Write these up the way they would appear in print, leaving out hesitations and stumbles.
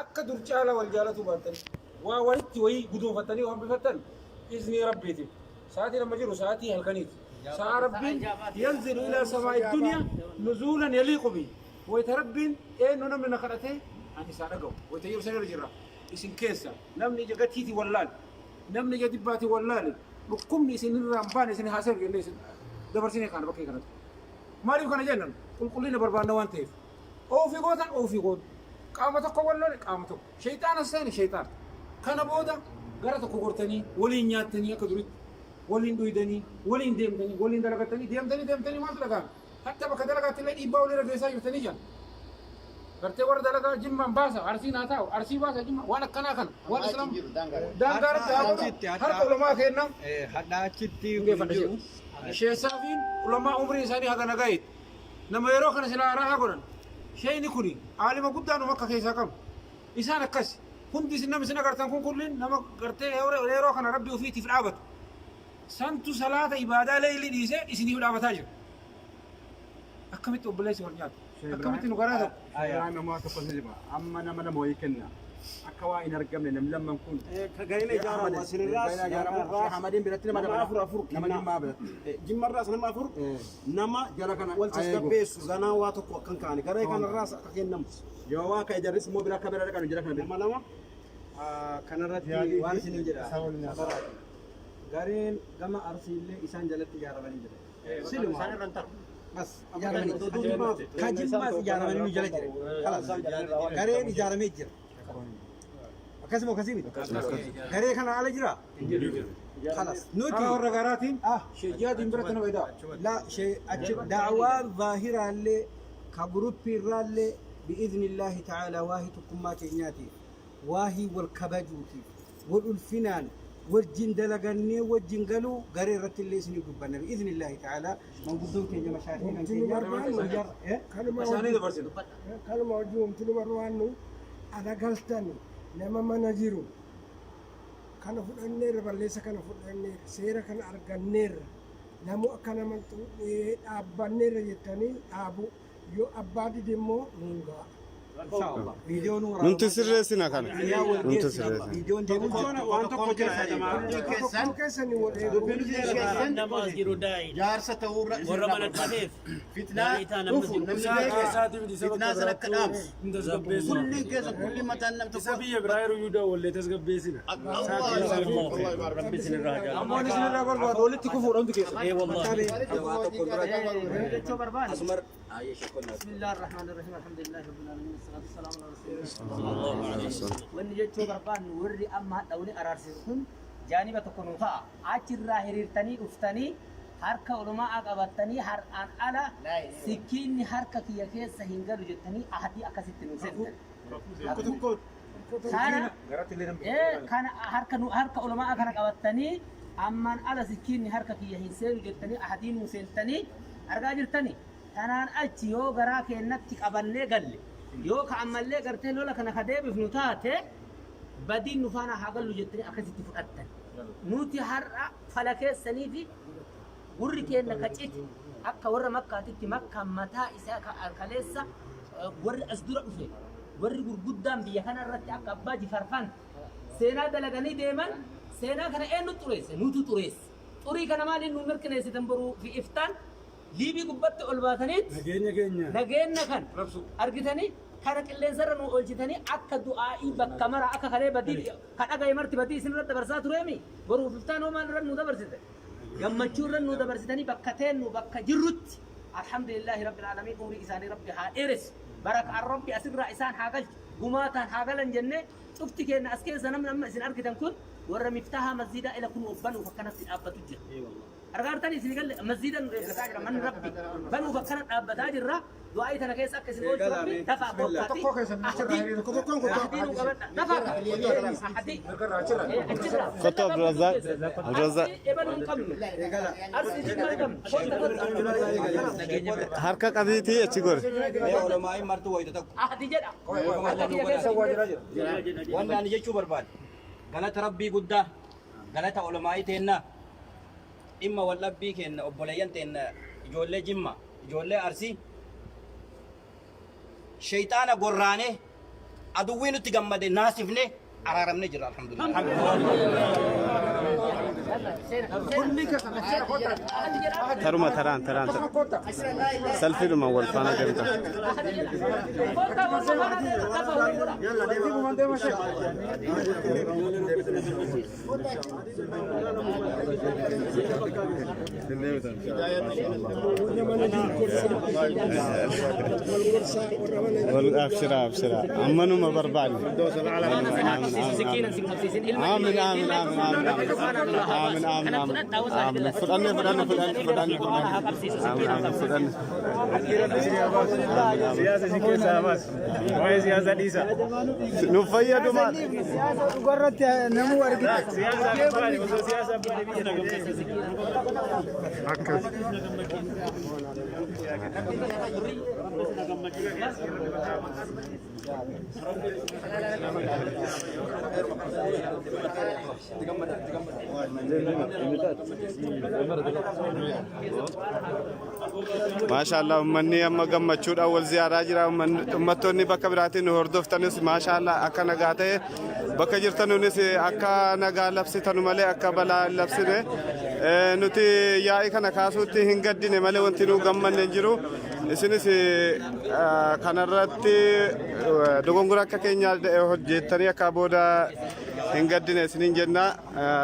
Akka dur caalaa wal jaalatuu baattan, waa walitti wayii guduunfattanii waan bifattan iznii Rabbiitiin. Sa'aatiin amma jiru sa'aatii halkaniiti. Sa'a Rabbiin yanzilu ilaa samaa'i duniyaa nuzuulan yaliiqu bihi. Wayita Rabbiin eenyu namni na kadhatee ani isaa dhaga'u. Wayita yeroo san irra jirra. Isin keessa namni ija gatiitiin wallaale, namni ija dibbaatiin wallaale, dhukkubni isin irraa hin baane isin haa seenu jennee isin dabarsinee kaana bakkee kanatti. Maaliif kana jennan? Qulqullina barbaanna waan ta'eef. Oofii gootan oofii goonu. Qaama tokko wal lole qaama tokko. Sheyxaana seene sheyxaana. Kana booda gara tokko gortanii waliin nyaattanii akka duritti waliin dhuydanii waliin deemtanii waliin dalagattanii deemtanii deemtanii maaltu dhaga'ame? Hatta bakka dalagaatti illee dhiibbaa walirra geessaa jirtanii jedhan. Gartee warra dalagaa jimmaan baasa arsiin haa taa'u arsii baasa jimma waan akkanaa kana waan islaam daangaa irratti haa godhu harka ulamaa keenna. Hadhaa achitti Hundeeffadha sheekh. Sheessaafiin ulamaa umriin isaanii haga nagayeeti. Nama yeroo kana silaa raahaa godhan. Sheeyni kuni aalima guddaa nu makka keessaa qabu. Isaan akkas. Hundi isin nama isin agartan kun kulliin nama gartee yeroo kana rabbi ofiitiif dhaabatu. Santu salaata ibaadaa leeyli dhiisee isiniif dhaabataa jira. Akkamitti obboleessi wal nyaata? Akkamitti nu garaa tokko? Ibrahim ammaa tokko ni dhiba. Amma nama lama wayii kenna. Akka waa hin argamne namni lamman kun. Gareen ijaaramu asinirraas Gareen ijaaramu Sheekh Ahmadiin biratti nama nama dabala. afur afur Nama kenna. Jimmaa biratti. Jimmarraas nama afur nama Jara kana wal tasgabbeessu ganaa waa tokko akka hin kaane garee kanarraas akka kennamu. Yoo waa ka'e jarris immoo bira akka bira dhaqanu jara kana bira. Nama lama Kanarratti waan isiniin jedha. Gareen gama Arsiillee isaan jalatti ijaaramanii jiran. Siluma. Bas ijaaramanii. Ka Jimmaas ijaaramanii nu jala jira. Kalas. Gareen ijaaramee jira. Akkasuma akkasii miti. Garee kana ala jira. Kalas. Nuti Karaa warra garaatiin Ah. sheejiyaadiin biratti nama edaa. La shee achi da'awaan zaahiraallee ka guruppii irraallee bi'iznillaahi ta'aalaa waahii tokkummaa keenyaatiif waahii wal kabajuutiif wal ulfinaan wajjin dalagannee wajjin galuu garee irratti illee isiniif dubbanna bi'iznillaahi ta'aalaa manguddoon keenya mashaayikhni kan keenya guyyaa eh? Kanuma Isaanii wajjin dabarsinu. kanuma wajjin wanti nu barbaannu ala galtan nama mana jiru kana fudhanneerra balleessa kana fudhanneerra seera kana arganneerra namuu akka nama hin xuuxne dhaabbanneerra jettanii dhaabuu yoo abbaa dide immoo nuun ga'a. Inshaallah. Viidiyoon Nuti sirreessina kana. Nuti sirreessina. Viidiyoon deemu waan tokko jira jamaa. Tokko keessanii wal eeguu. Nama as jiru daa'i. Jaarsa ta'uurra isin Warra irraa mana barbaada. dhufeef Fitnaa gaarii ta'an amma dhufu jiru. namni Isaa beeke keessaatii miti saba fitnaa sana akka dhaamsu. Hin tasgabbeessina. Kulli keessa kulli mataan nam Isa tokko. biyya biraa yeroo Yihudaa wallee tasgabbeessina. Rabbi isin irraa haa jaalatu. Ammoo inni isin irraa barbaadu walitti kufuudha hundi keessan. Ee wallahi. Jechuu barbaanne. Asumar بسم الله الرحمن الرحيم الحمد لله رب العالمين والصلاة والسلام على رسول الله Wanni jechuu barbaannu warri amma hadha wali araarsisu kun jaaniba tokko nuu ta'a. Achirraa hiriirtanii dhuftanii harka ulamaa qabattanii har'aan ala sikkiinni harka kiyya keessa hin galu jettanii ahdii akkasitti nuu seentan. Kana kana harka nu harka ulamaa kana qabattanii ammaan ala sikkiinni harka kiyya hin seenu jettanii ahdii nuu seentanii argaa jirtanii. Tanaan achi yoo garaa keennatti qabannee galle, yoo ka ammallee gartee lola kana ka deebifnu taate, badiin nu faana haa gallu jettanii akkasitti fudhattan. Nuti har'a fala keessanii fi gurri keenna ka cite akka warra Makkaatitti Makkaan mataa isaa ka kaleessa warri as dura dhufe warri gurguddaan biyya kana irratti akka Abbaa Jifaar faan seenaa dalaganii deeman seenaa kana eenyu xureesse? Nutu xureesse. Xurii kana maaliin nu mirkaneessitan boruu fi iftaan? Liibii gubbatti ol baataniit Nageenya keenya. nageenna kan Rabsuu. argitanii kana qilleensarra nu oolchitanii akka du'aa'ii bakka mara akka kalee badii ka dhagaye marti badii isin irra dabarsaa tureemi boruuf iftaan hoo maal irra nu dabarsite gammachuu irra nu dabarsitanii bakka teennu bakka jirrutti alhamdulillaahi rabbil aalamiin umrii isaanii rabbi haa dheeressu barakaan rabbi asirraa isaan haa galchu gumaataan haa galan jennee cufti keenna as keessa namni amma isin argitan kun warra miftaaha masjiidaa ila kun banuuf akkanatti dhaabbatu jira. Argaa jirtanii isin galle masjiida nu eeggataa jira manni rabbi banuuf akkana dhaabbataa jirra du'aa'ii tana keessa akka isin oolchu rabbi dafaa koottaati Tokkoo keessan achirraa hiriira. Tokko tokkoon kottaa. ahdii nu qabadha dafaa ahdii Harkarraa achirraa. achirraa Kottu Abdulrazzaaq. Abdulrazzaaq. ebaluu hin qabnu arsii jimmaa hin qabnu kotta kotta Harka qabiitii achi gori. Mee olomaa'iin martuu wayita tokko. ahdi jedha harka kiyya keessa Isa waa jiraa jira. Wanni ani jechuu barbaade galata rabbii guddaa galata olomaa'ii teennaa dhimma waldhabbii keenna obboleeyyan teenna ijoollee Jimma ijoollee Arsii sheyxaana gorraanee Aduwwii nutti gammade naasifne araaramne jira alhamdulillah. Taruma taraan taraan salfiidhuma wal faana deemta. Wal abshira abshira ammanuma barbaanne. Aamin aamin aamin aamin aamin aamin aamin aamin fudhanne fudhanne fudhanne fudhanne aamin aamin fudhanne. Siyaasa isin keessaa baas. Waa'ee siyaasaa dhiisa. Nu fayyadu maal? Siyaasa dhugarratti namuu argite. Siyaasa abbaan osoo siyaasa abbaan biyya na gammachiisa. Akkas. Maashaallah uummanni amma gammachuudhaan wal ziyaaraa jira. Uummattoonni bakka biraatiin nu hordoftanis maashaallah akka nagaa ta'e bakka jirtanuunis akka nagaa labsitanu malee akka balaa hin labsine. Nuti yaa'ii kana kaasuutti hin gaddine malee wanti nu gammanne hin jiru. Isinis kanarratti dogongora akka keenya hojjettanii akka booda hin gaddine isiniin jenna.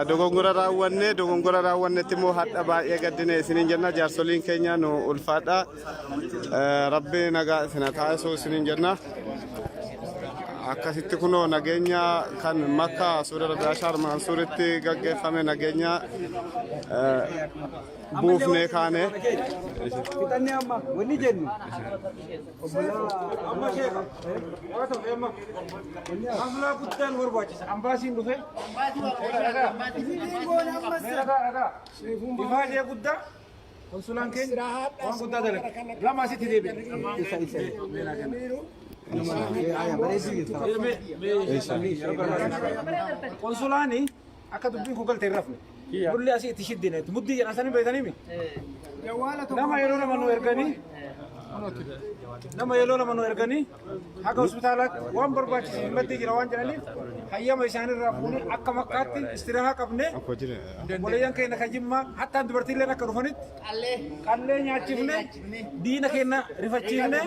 Dogongora raawwanne dogongora raawwannetti immoo hadha baay'ee gaddine isiniin jenna. Jaarsoliin keenya nu ulfaadha. Rabbi nagaa isin haa taasisu isiniin jenna. Akkasitti kunoo nageenya kan Makka Suudi Arabiyaa Shaar Mansuuritti gaggeeffame nageenya buufnee kaane. Fixannee amma wanni jennu Amma sheeka. Waa tokko amma. Haflaa guddaan barbaachisa. Ambaasiin dhufe. Dhagaa. Dhagaa dhagaa. Ifaajee guddaa. Konsulaan keenya waan guddaa dalage. Lama asitti deebi'e. Isa isa. Konsulaani akka dubbiin kun galte hin rafne. Nullee asii itti shiddine. Muddii jedhan sanii beekanii mi? Nama yeroo lama nu erganii nama yeroo lama nu erganii haga hospitaalaatti waan barbaachisu himmattee jira waan jedhaniif hayyama isaanirraa fuunee akka makkaatti istirahaa qabne obboleeyyan keenya kan jimmaa hattaan dubartiilleen akka dhufanitti qallee nyaachifne diina keenya rifachiifne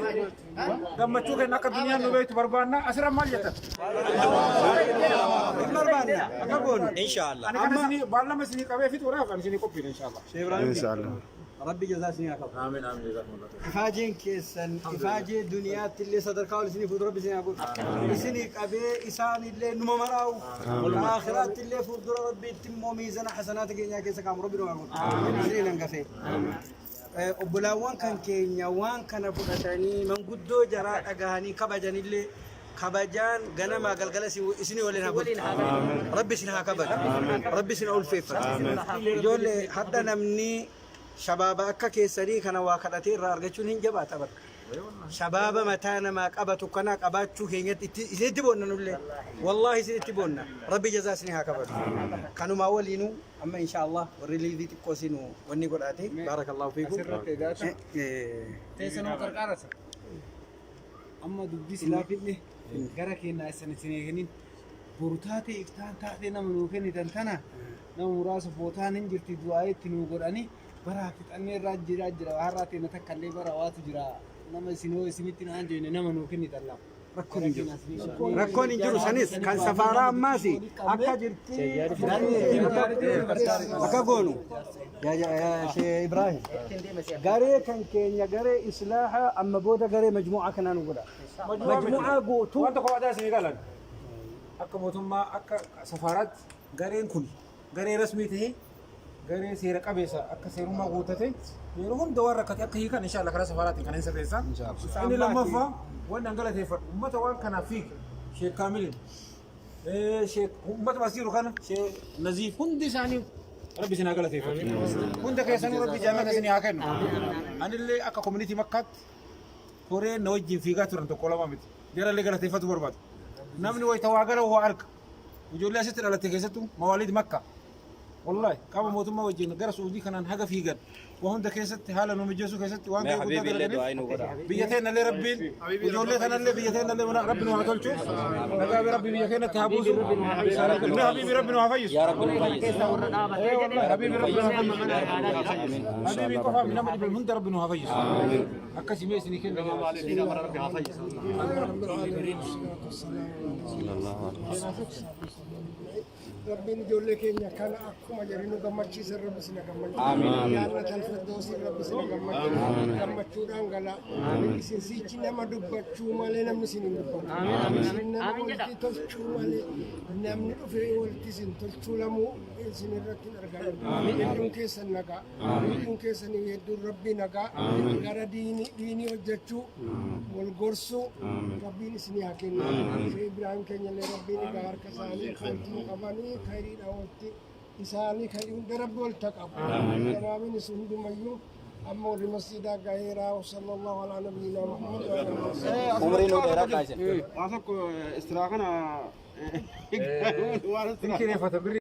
gammachuu keenya akka duniyaan nu beektu barbaanna asirra maal jettan? Hin barbaanna akka goonu. Inshaallah. Ani kan isinii baallama isinii qabee fixuudhaaf ani isinii qophiidha inshaallah. Sheekh Ibrahim. Inshaallah. Rabbi jazaa isinii haa qabu. Amiin amiin jazakumullah. Ifaajeen keessan ifaajee duniyaatti illee sadarkaa ol isinii fuuldura Rabbi isinii haa godhu. Isinii qabee isaan illee numa maraa'u. Aakhiraatti illee fuuldura Rabbiitti immoo miizana hasanaata keenyaa keessa kaamu Rabbi nu haa godhu. Isiniin hangafee. Obbolaawwan kan keenya waan kana fudhatanii manguddoo jaraa dhagahanii kabajanillee kabajaan ganamaa galgala isinii waliin haa bultu. Rabbi isin haa kabaju. Rabbi isin haa ulfeeffatu. Ijoollee hadha namni shabaaba akka keessanii kana waa kadhatee irraa argachuun hin jabaata bara. Shabaaba mataa namaa qabatu kanaa qabaachuu keenyatti itti isinitti boonna nullee. Wallaahi isinitti boonna. Rabbi jazaa isinii haa kafalu. Kanumaa waliinuu amma insha Allah warri liivii xiqqoo isin wanni godhaate baarakallahu fiikum. Asirratti egaa Teessanoo qarqaarasa. Amma dubbii silaa fidne gara keenyaa isin isin eeganiin boru taatee iftaan taatee nama nuu kennitan tana nama muraasa footaan hin jirti du'aa itti nuu godhanii bara fixannee irraa jiraa jira har'aa teena takka illee bara waatu jira nama isin hoo isinitti naan jenne nama nuu kennitan lama. Rakkoon hin jiru. Rakkoon hin jiru sanis kan safaaraa ammaas akka jirti akka goonu. Yaa Sheekh Ibrahim. Garee kan keenya garee islaaha amma booda garee majmuu'aa kanaa nu godha. Majmuu'aa guutuu. Waan tokko waadaa isinii galan. Akka mootummaa akka safaaraatti gareen kun garee rasmii ta'ee garee seera qabeessa akka seerummaa guuttate yeroo hunda waan rakkate akka hiikan inshallah karaa safaaraatiin kan hin sirreessa. Inni lammaffaa waan an galateeffadhu uummata waan kanaaf fiige Sheek Kaamilin Sheek uummata as jiru kana Sheek Naziif hundi isaanii Rabbi isin haa galateeffatu. Hunda keessanuu Rabbi jannata isin haa kennu. Anillee akka koominitii Makkaatti koree na wajjin fiigaa turan tokko lama miti. Jarallee galateeffatu barbaadu. Namni wayita waa gara waa arga. Ijoollee asitti dhalatte keessattuu mawaalid Makka. Wallahi qaama mootummaa wajjin gara Suudii kanaan haga fiigan. Waa hunda keessatti haala nu mijeessuu keessatti waan Mee gahee guddaa habiibi illee dalaganiif du'aa nu godha. Biyya teenyallee Rabbiin ijoollee tanallee biyya teenyallee mana Rabbi nu haa tolchu. Nagaa Rabbi biyya keenyatti haa buusu. Mee habiibi Rabbi nu haa fayyisu. Yaa Rabbi nu fayyisi. Keessa warra dhaabatee jedhe. Habiibi Rabbi nu haa fayyisu. Habiibi qofaaf nama dhibe hunda Rabbi nu haa fayyisu. Akkasii mee isinii kenna. Rabbiin ijoollee keenya kana akkuma jedhe nu gammachiisa, Rabbi sina gammachiisa. Jannat al-Firdausi Rabbi sina gammachiisa. Gammachuudhaan gala. Isin sichi nama dubbachuu malee namni isin hin dubbatu. Isin nama walitti tolchuu malee namni dhufee walitti isin tolchuu lamuu isin irratti hin argamu. Hedduun keessan nagaa. Hedduun keessan hedduun Rabbi nagaa. Gara diinii diinii hojjechuu wal gorsuu Rabbiin isinii haa kennu. Sheekh Ibrahim keenya illee Rabbiin egaa harka isaanii walitti qabanii khayriidhaan walitti isaanii khayrii hunda Rabbi walitti haa qabu. Tamaaminis hundumayyuu amma warri masjiidaa gaheeraa sallallahu alaa nabiyyinaa Muhammad wa alaa alihi. Umrii nuu dheeradhaa isin. Waa tokko istiraa kana waan istiraa. Kireeffata birrii.